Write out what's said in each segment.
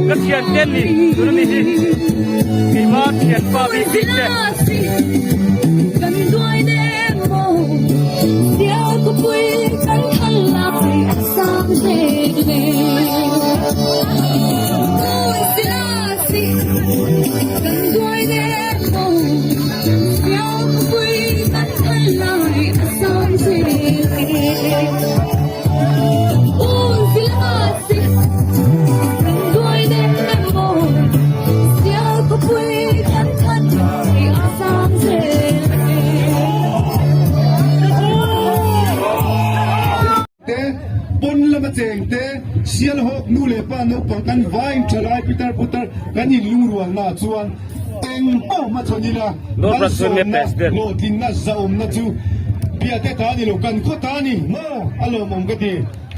Ka thian te ni tuna mi hi keima thianpa bik bik te. Te, pawn lama cheng te, Sialhawk nu leh pa naupang kan vain thalai pitar putar kan inlungrualna ah chuan eng pawh hmachhawn ila malsawmna, hlawhtlinna, zahawmna chu biate ta a ni lo, kan khaw ta a ni maw a lawmawm ka ti.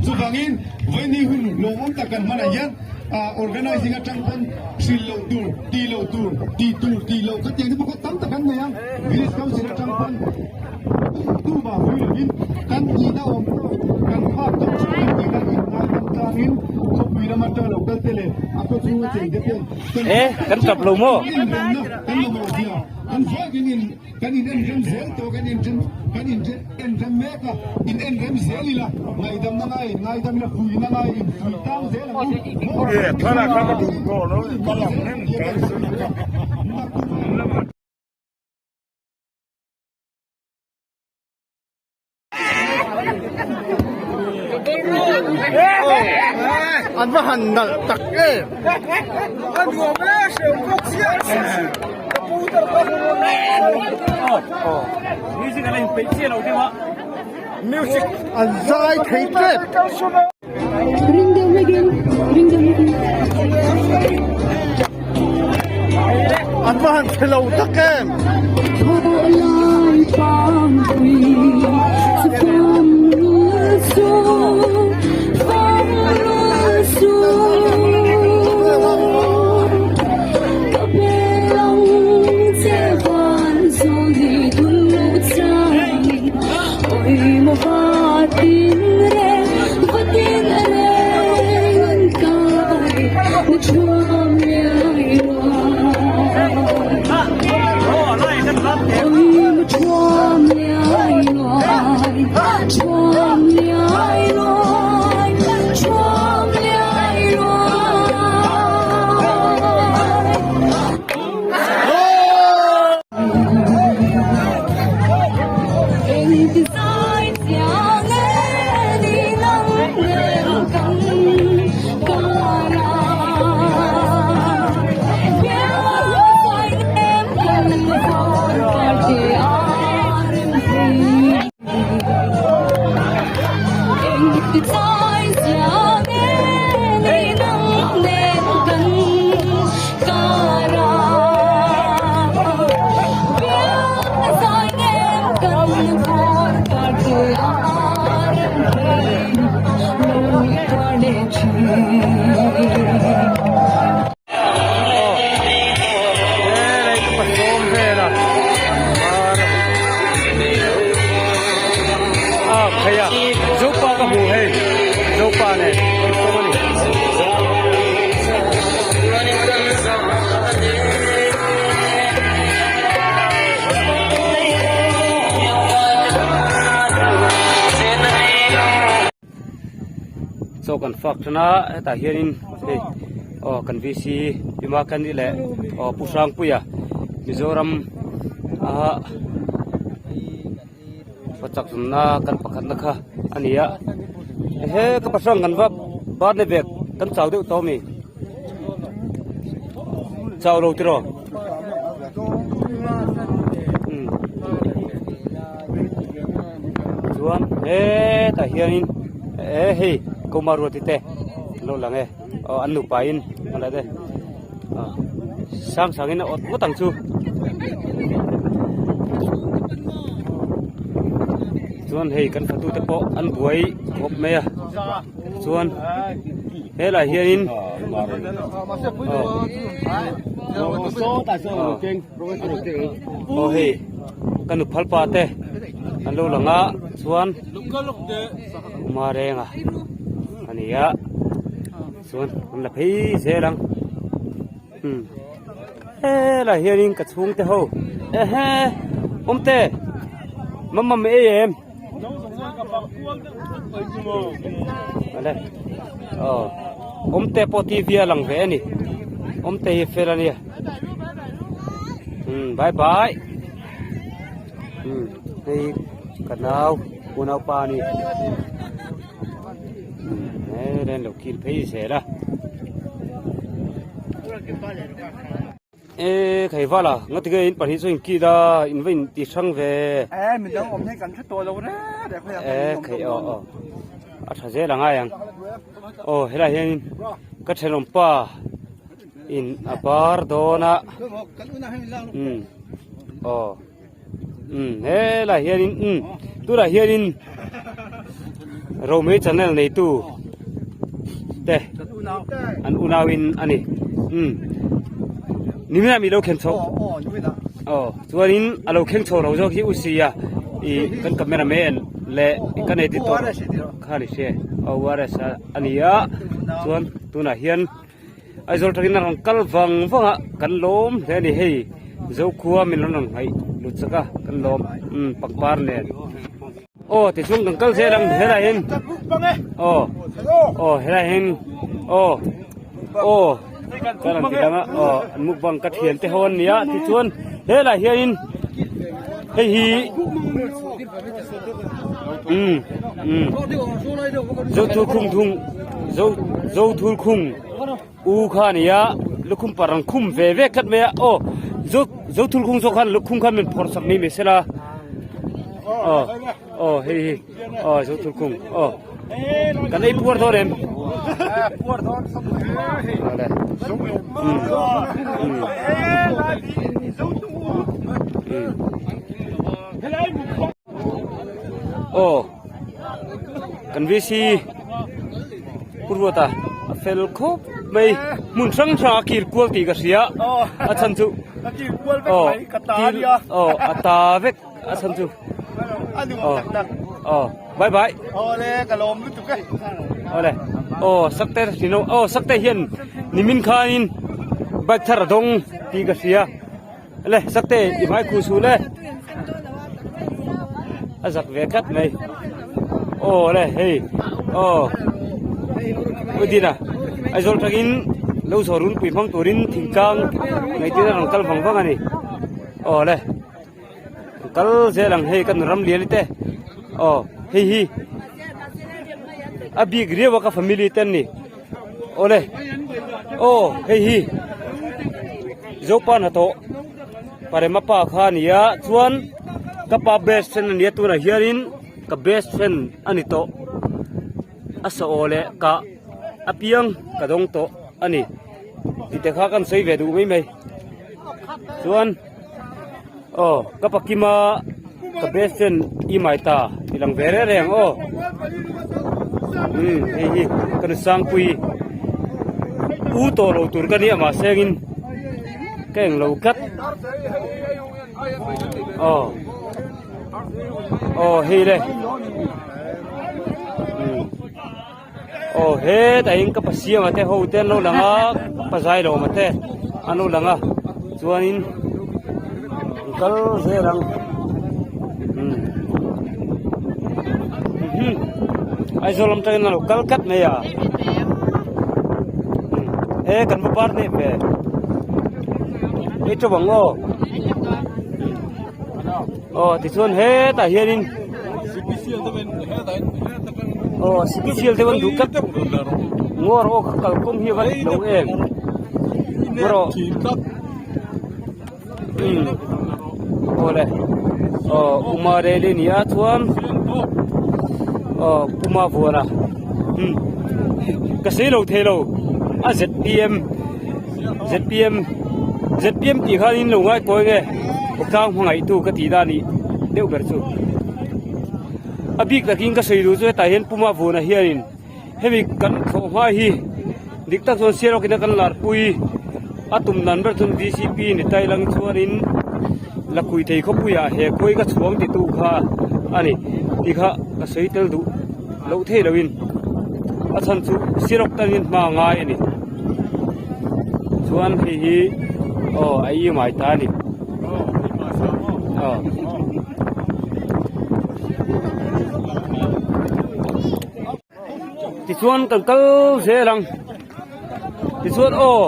Chuvangin vawiini hun lawmawm tak kan hmanah hian organizing atang pawn hrilh loh tur, tih loh tur, tih tur, tih loh kha tiang te pawh kha tam tak an nei a, Village Council atang pawn Tuma vui lovin kan tihna awm tawk, kan phak tawk chu kan tihna in ngai kan tlangin khawpui lama ṭa lo kal te leh a khaw chhunga cheng te pawh kan Eh, kan ṭap lo maw? in remna kan mamawh zia kan vakin in kan in en rem zel tawh kan in rem kan in en rem mek a, in en rem zel ila ngaihdamna ngai in ngaidam ila fuihna ngai in fuih tang zel ang u maw? Eh, thlalak kha ka duh tawh lo, ka lang reng kai. An va han nalh tak em. Music an zai thei tep. An va han chhe lo tak em. Chaw kan fak than a hetah hianin hei aw kan VC Pima Kandi leh aw Pu Hrangpuia Mizoram ah pachak zumna kan pakhatna kha a ni a he ka pahrang kan va birthday bag. Kan chau deuh tawh ami? Chau lo tiraw? Umm chuan hetah hianin eh hei Kumar Ruati te an lo lang e aw an nupa in a la te aw sang sang in a awt ngawt ang chu chuan hei kan fatu te pawh an buai khawp mai a chuan helai hianin aw hei ka nu phal pa te an lo lang a chuan Marenga a ni a chuan an la phei zel ang umm helai hianin ka chhungte ho ehe awmte mamma ei em. Aw awmte pawh tv a lang ve a ni awmte hi fel a nia umm bye bye umm hei ka nau unaupa a ni umm he lo kil phei zel a. E khai vala nga tige in pahnih chu in kid a in va in ti hrang ve. E midang awm hi kan hre tawh lo re re khawi E khai aw aw a tha zel a ngai ang aw helai hian ka thenawm pa in a bar dawn a um aw um helai hian in um tunah hian in Romei channel neitu te an unau in a ni um nimina mi lo khen chho aw chuanin a lo kheng chho lo zawk hi u sia ih kan camera man leh kan editor kha ni se aw rs a ni a chuan tunah hian Aizawl tangin a rawn kal vang vang a kan lawm hle a ni hei Zokhua min rawn rawn ngaih lut chak a kan lawm umm pangpar nen aw tichuan kan kal zel ang helaiah hian aw aw helaiah hian aw aw ka rawn ti dang a aw an mukbang ka thian te ho an nia tichuan helaiah hianin hei hi umm umm Zothul khum thung zo Zothul khum u kha a ni a lukhum par ang khum ve ve tlat mai a aw zo Zothul khum zawk khan lukhum khan min phawrh sak mai mai sela aw aw hei hi aw Zothul khum aw kan ei puar dawn em awle um um um aw kan VC Pu Ruata a fel khawp mai hmun hrang hrang a kir kual tih ka hria a chhan chu aw aw a ta vek a chhan chu aw aw bye bye awle aw sakte aw sakte hian nimin khanin bike thar a dawng tih ka hria. Le sakte i hmai khuh suh le a zak ve tlat mai aw le hei aw Udina Aizawl tangin lo zawh runpui hmang turin thingtlang ngaihtuahna rawn kal vang vang a ni aw le kal zel ang hei kan ram lian te aw hei hi a bik riau a ka family te an ni. Awle aw hei hi Zopa hnathawh Parema pa kha a ni a chuan ka pa best friend a ni a tunah hianin ka best friend a ni tawh a saw leh kah apiang ka dawng tawh a ni tih te kha kan sawi ve duh mai mai chuan aw ka pa kima ka best friend i mai ta ti lang ve reng reng aw umm hei hi ka nu sangpui u tawh lo tur ka nia mahse engin ka eng lo tlat aw aw hei le umm. Aw hetah hian ka pasiama te ho te an lo lang a ka zailawma te an lo lang a chuanin an kal zel ang umm mhm Aizawl lam tangin an lo kal tlat mai a umm he kan va bar hneh ve ei teuh ang aw aw tichuan hetah hianin. Aw special deuh an duh tlat. Ngaw rawh aw ka kalkawng hi a va dik lo em ngaw rawh umm awle aw Uma rally a ni a chuan aw Puma vuana umm ka sawi lo thei lo a zpm zpm zpm tih khan in lo ngai kawi nge tlang hmangaihtu ka tih dan ih deuh ber chu a bik takin ka sawi duh chu hetah hian Puma vuana hianin. Hemi kan thlawh hma hi dik tak chuan Sialawk ina kan larpui a tum dan ber chuan vcp ni tai lang chuanin lakhui thei khawpuiah he khawi ka chhuang ti tu kha a ni tih kha ka sawi tel duh loh thei loin a chhan chu Sialawk tangin hma a ngai a ni chuan hei hi aw a EMI ta a ni aw. Tichuan kan kal zel ang tichuan aw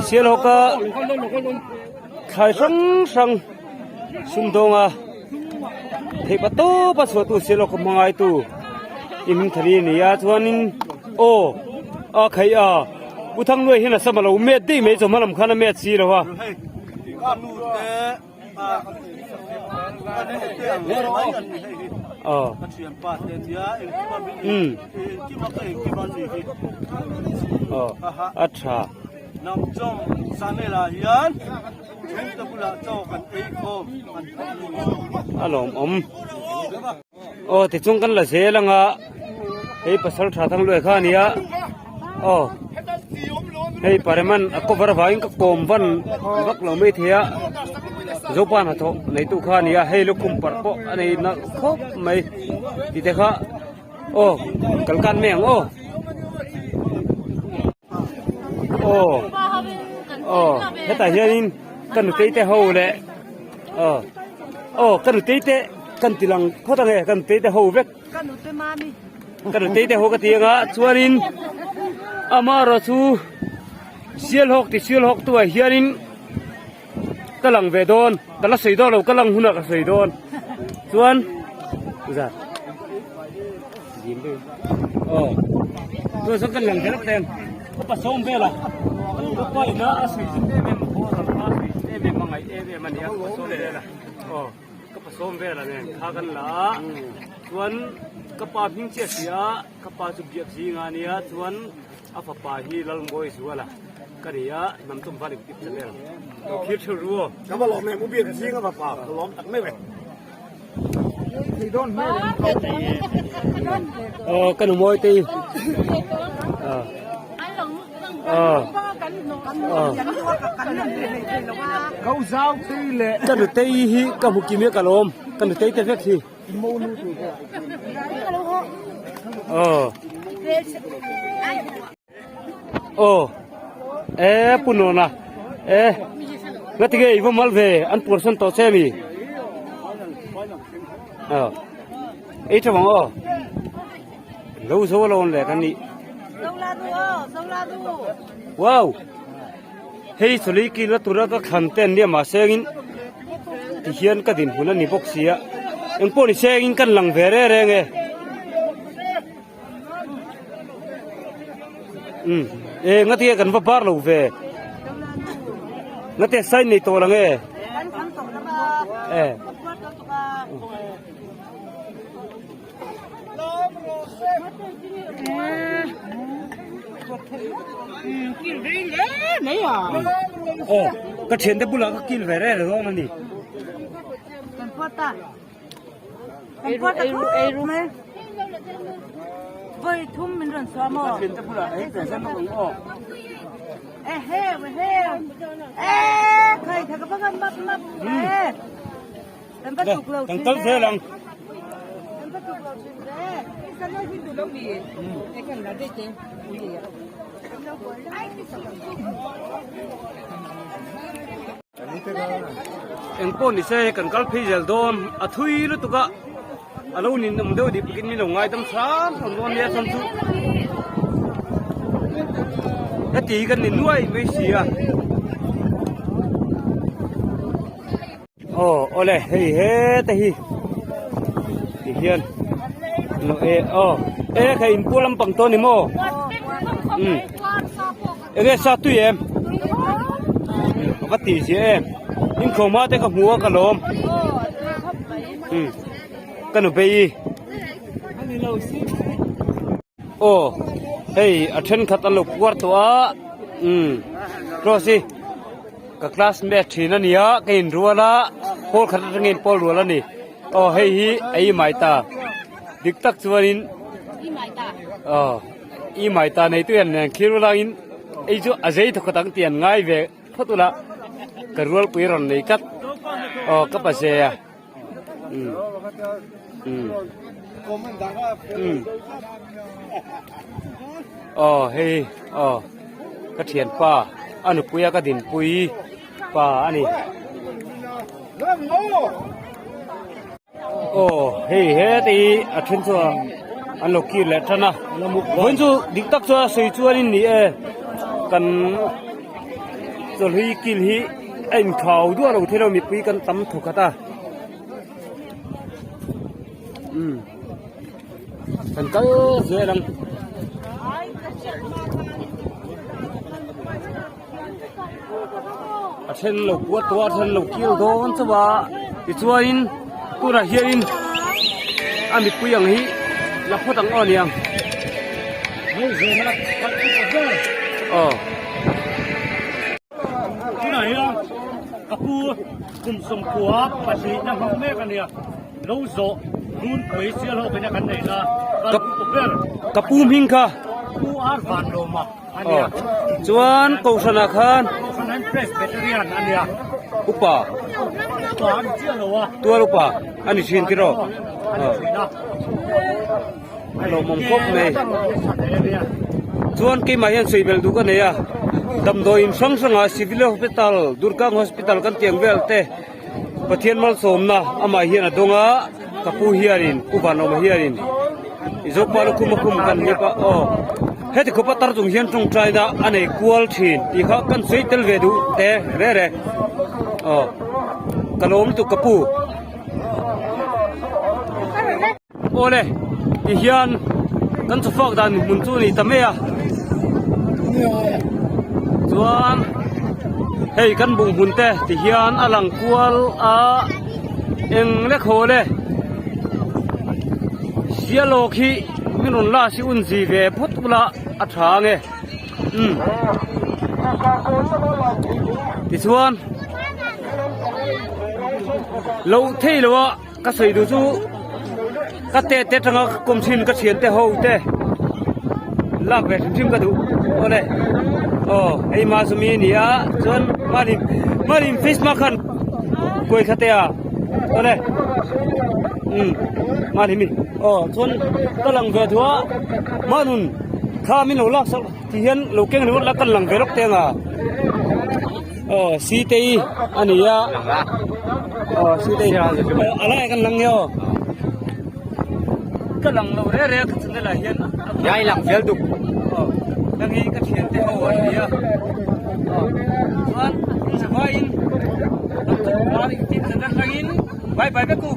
Sialhawka thlai hrang hrang sumdawnga theih pa tawp a chhuahtu Sialhawka hmangaitu i hming thari a ni a chuanin aw a khaih a Pu Thangluai hian a sam a lo met daih mai chawhma lam khan a met si lo a. A tha. A lawmawm. Aw tichung kan la zel anga hei pasal tha thang luai kha a nia aw hei pareman a cover avangin ka kawm van vak lo mai thei a zopa hnathawh neitu kha a nia hei lukhum parh pawh a nei nalh khawp mai tih te kha aw kalkan mai ang aw. Aw aw hetah hianin ka nutei te ho leh aw aw ka nutei te kan ti lang phawt ang e ka nutei te ho vek ka nutei te ho ka ti anga chuanin amaherawh chu sialhawk ti sialhawk tu ah hianin ka lang ve dawn ka la sawi dawn lo ka lang hunah ka sawi dawn chuan zat aw chuan sawn kan lang ve lawk ten ka pasawm vel a ka pa ina a sawi zin em em a boral a sawi zin em em a ngaih em em a nia ka pasawm vel a aw ka pasawm vel a nen kha kan la a chuan ka pa hming chiah si a ka pa chu biak zinga a nia chuan A fapa hi Lalmawi Zuala ka ni a, hnam tum van engtip channel lo thlir theuh ru aw. Ka va lawm em, u Biak zing a fapa ka lawm tak meuh e. Aw ka nu mawi te hi. Aw. Aw. Aw. Ka u zau tei leh. Ka nu tei hi ka hmu kim e ka lawm, ka nu tei te vek hi. Aw. Aw. E punona. E. Ngati nge i va mal ve an portion tawh che mi. Aw. Ei tha bang aw. Lo zo lon le kan ni. Wow. Hei chawlei kil a tura ka thlan te an nia mahse engin tihian ka dinhmun a ni bawk si a engpawh ni se engin kan lang ve reng reng e umm e ngatinge kan va bar lo ve ngatinge sign nei tawh lang e e. Aw ka thiante bulah ka kil ve reng reng dawn a ni. Ka thiante bulah hei present lawk ang aw. Kan kal zel ang. Engpawh ni se kan kal phei zel dawn a thui lutuk a a lo nin awm deuh dih pakin min lo ngaidam hram hram dawn nia chuan chu heti hi kan ni nuai mai si a. Aw awle hei heta hi ti hian lo e aw. E kha in pu lampang tawh ni maw? Umm enge sa tui em? Umm a va tih zia em? In khawmhma te ka hmu a ka lawm. Umm ka nu bei i. Aw hei a thenkhat an lo puar tawh a umm close hi ka classmate thin a nia ka inrual a pawl khat atangin pawl rual a ni aw hei hi a i mai ta dik tak chuanin aw i mai ta nei tu hian nen khir ulangin ei chu a zei thawkhat ang tih an ngai ve phawt ula ka rualpui rawn nei tlat aw ka pa ze a. Aw hei aw ka thianpa a nupui a ka dinpui pa a ni aw hei heti hi a then chu an lo kir leh tan a vawiin chu dik tak chuan a sawi chuanin ni e kan chawlhi kil hi. A inkhau duah lo thei lo mipui kan tam thawk khat a umm kan kal zel ang. A then lo puat tawh a a then lo kil dawn chauh a tichuanin tunah hianin a mipui ang hi la phawt ang aw niang aw. Tunah hian ka pu kum sawmkua pahnihna hmang mek a nia, lo zawh Runpui Sialhawk ina kan neih na kal pu ber. Ka pu hming kha? Pu Ar Vanlawma a nia. Chuan Kohhranah khan? Kohhranah hian Presbyterian a nia. Upa? Upa a ni chiah lo a. Tual upa a ni thin tiraw? A ni thin a. A lawmawm khawp mai. Chuan keimah hian sawi belh duh ka nei a, damdawiin hrang hrangah Civil Hospital, Durkang Hospital kan tiang vel te Pathian malsawmna amah hian a dawng a, ka pu hianin Pu Vanawma hianin i Zopa lukhum a khum kan hlip a, aw heti khawpa tar chung hian tawngtaina a nei kual thin tih kha kan sawi tel ve duh te re re aw ka lawm lutuk ka pu. Awle ti hian kan chawfak dan hmun chu a ni ta mai a chuan hei kan bung hmun te ti hian a lang kual a eng lek haw le sialawk hi min rawn la si un zi ve phawt ula a tha ange umm tichuan loh theih loh a. Ka sawi duh chu ka te te atanga ka kawm thin ka thian te ho te lak ve hrim hrim ka duh awle aw hei ma chu mi a ni a chuan mahni mahni face mask khan kuai kha te a awle umm mahni mi aw chuan ka lang ve duh a mahnun kha min lo lak sak ti hian lo keng ringawt la kan lang ve lawk te ang a. Aw Sitei a ni a aw Sitei a lai kan lang nge aw ka lang lo reh reh a ka channel ah hian ya i lang fel tuk aw heng hi ka thian te ho an ni a aw chuan savain channel atangin bye bye vek u.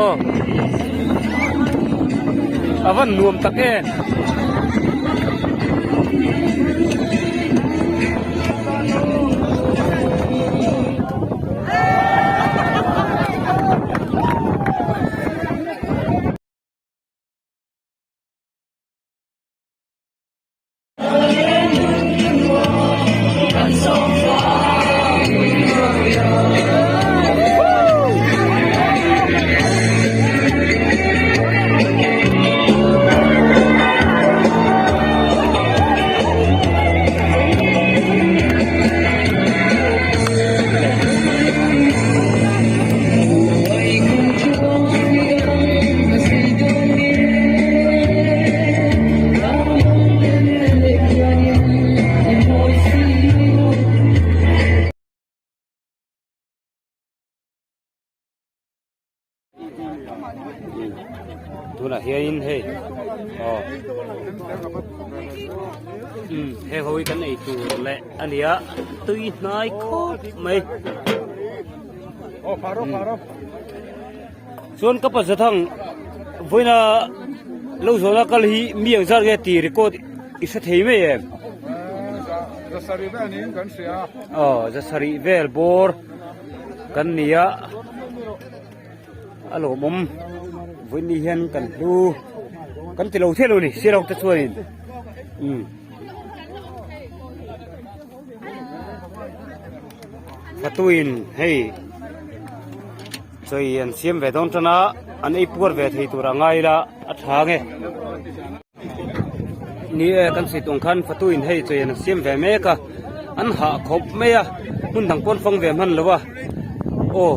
Aw a van nuam tak em. Tunah hianin hei aw. Umm he ho hi kan ei tur leh a nia tui hnai khawp mai. Chuan ka pa Zathang vawiina lo zawhna kal hi mi ang zat nge tih record i hre thei mai em? Zasarih vel niin kan hria. Aw zasarih vel bawr kan ni a a lawmawm vawiin ni hian kan hlu kan ti lo thei lo ni Sialhawk te chuanin umm. Fatuin hei chawi an siam ve dawn tan a an ei puar ve thei tur a ngai ila a tha nge ni e kan sawi tung khan fatuin hei chawi an siam ve mek a an hah khawp mai a hmun dang pawn fang ve hman lo a aw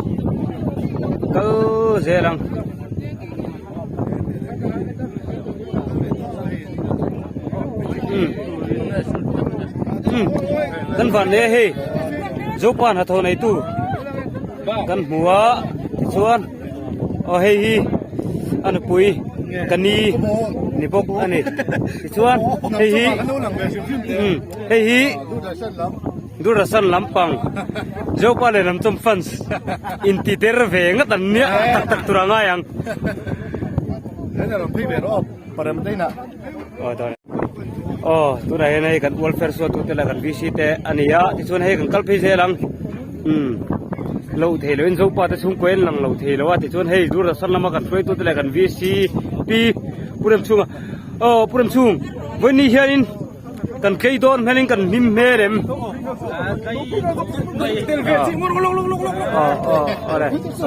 kal zel ang. Kan van leh hei Zopa hnathawh neitu kan hmu a tichuan aw hei hi a nupui ka ni ni bawk a ni tichuan hei hi hei hi Durasan lampang Zopa leh Lamchawm fans inti der ve ngat an nia tak tak tur a ngai ang. Aw tunah hian hei kan welfare suatu te leh kan VC te a ni a tichuan hei kan kal phei zel ang umm loh theih loh in Zopa te chhungkaw in lang lo thei lo a tichuan hei Durasan lama kan hruaitu te leh kan VC pi Pu Remchhunga aw Pu Remchhung vawiin ni hianin. Kan tlei dawn hmelin kan hlim hmel em?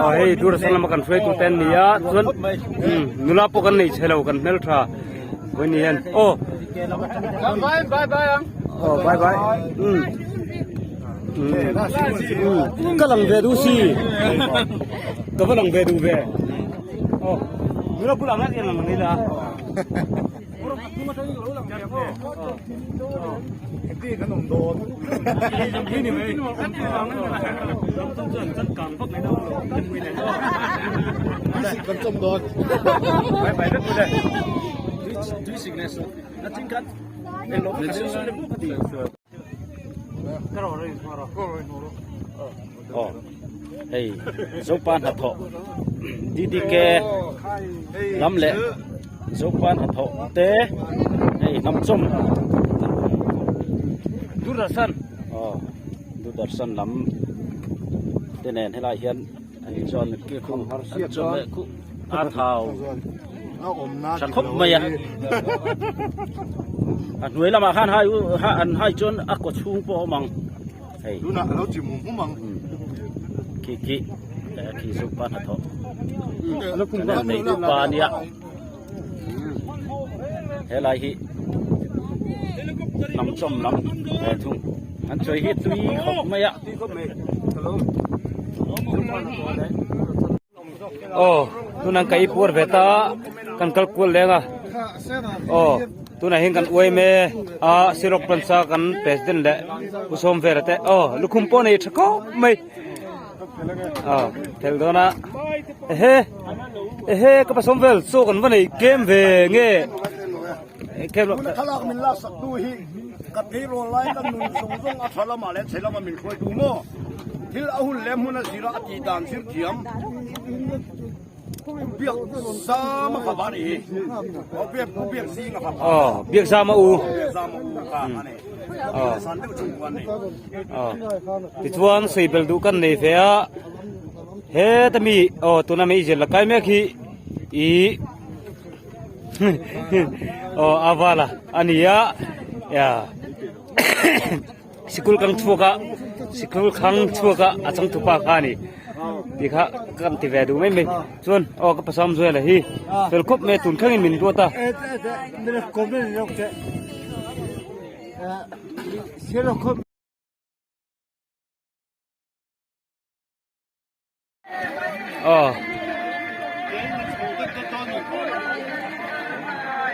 Aw hei Doordarshan lama kan hruaitu te an ni a chuan nula pawh kan nei chhe lo kan hmel tha vawiin ni hian aw aw bye bye ka lang ve duh si ka va lang ve duh ve aw nula bulah ngat hian lang ang ila. Aw hei Zopa hnathawh DDK lam leh Zopa hnathawh te hei hnamchawm Doordarshan aw Doordarshan lam te nen helai hian an inchuan an chawm leh khuh a thau tha khawp mai a a hnuai lamah khan hai an hai chuan a kaw chhung pawh a awm ang. Hei. Tunah a lo chi mum mum ang. Khi khi khi chu pa hnathawh. Channel nei tu pa ania. Helai hi hnam chawm lam ve thung. An chawi hi tui khawp mai a. Aw tunah ka i puar ve ta kan kal kual leng a aw tunah hian kan uai me a sirok branch a kan president leh pu sawm vera te aw lukhum pawh nei tha khawp mai aw tel dawn a ehe ehe ka pasawm vel chaw kan va nei tlem ve nge tlem lo thlalak min lak sak tu hi ka tleirawl lai ka nun zawng zawng a tha lamah leh chhe lamah min hruai tu maw Thil a hun leh hmun a zira a tih dan zir thiam biak zam a fapa a ni hi. Aw biak u biak zing a fapa. Aw biak zam a u. Biak zam a u kha a ni. Aw. San deuh chung khuan ni. Aw. Tichuan sawi bel duh kan nei ve a. Heta mi aw tuna mi zir la kai mek hi i aw avala a ni a. Ya. Sikul kang chhuak a sikul khang chhuak a a changtupa kha a ni tih kha ka ti ve duh mai mai chuan aw ka pasam zuai la hi fel khawp mai a tun thlengin min duat a. Aw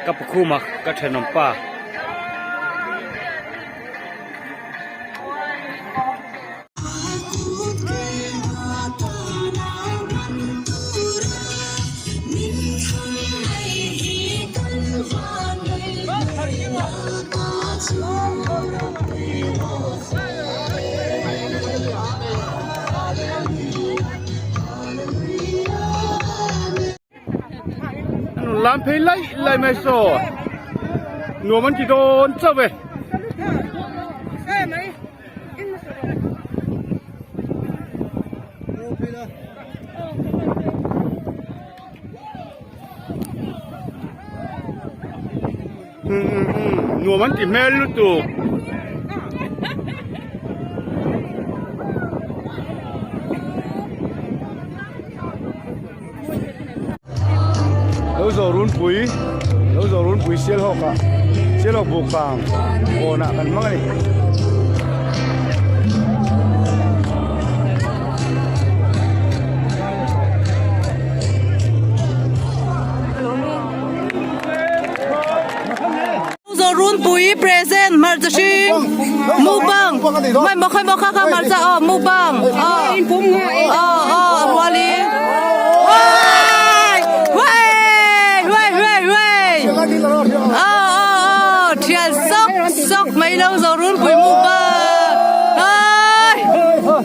ka pakhum a ka thenawm pa. lam phei laih laih mai saw nuam an ti dawn chauh e. Nuam an ti hmel lutuk. Lo zawh runpui lo zawh runpui sialhawk ah sialhawk buk kang kawnah kan hmang a ni. Runpui present hmarcha hring mukbang mai maw khawi maw kha kha hmarcha aw mukbang aw aw aw a rualin aw aw aw thian sawk sawk mai lo zo runpui mukbang hai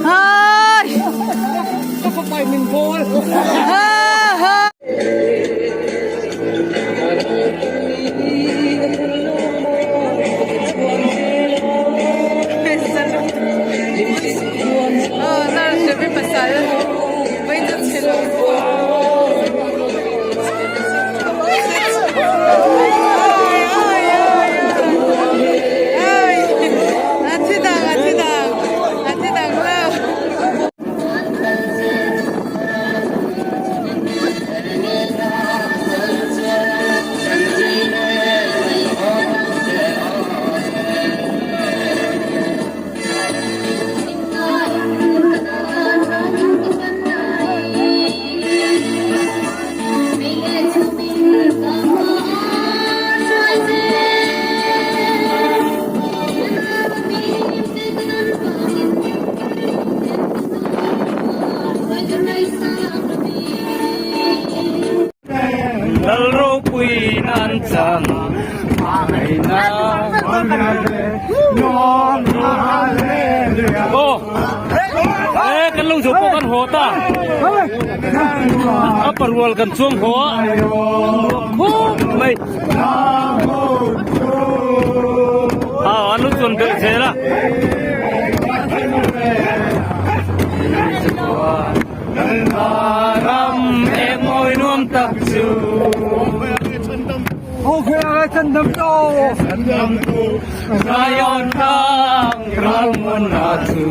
hai ha ha. Lal ropui nan chan aw e kan lo zo pawh kan haw ta a parual kan chuang haw a khawp mai a an lo chuan belh zel a. Ram em mawi nuam tak chu Zion tlang ral mun a chu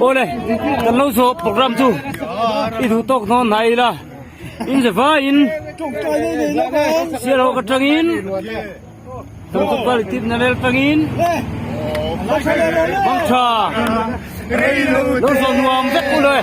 Awle kan lo zawh program chu i duh tawk hnawn hnai ila in zava in sialhawk atangin Tlangval tip na vel tangin bang tha lo zawh nuam vek u le.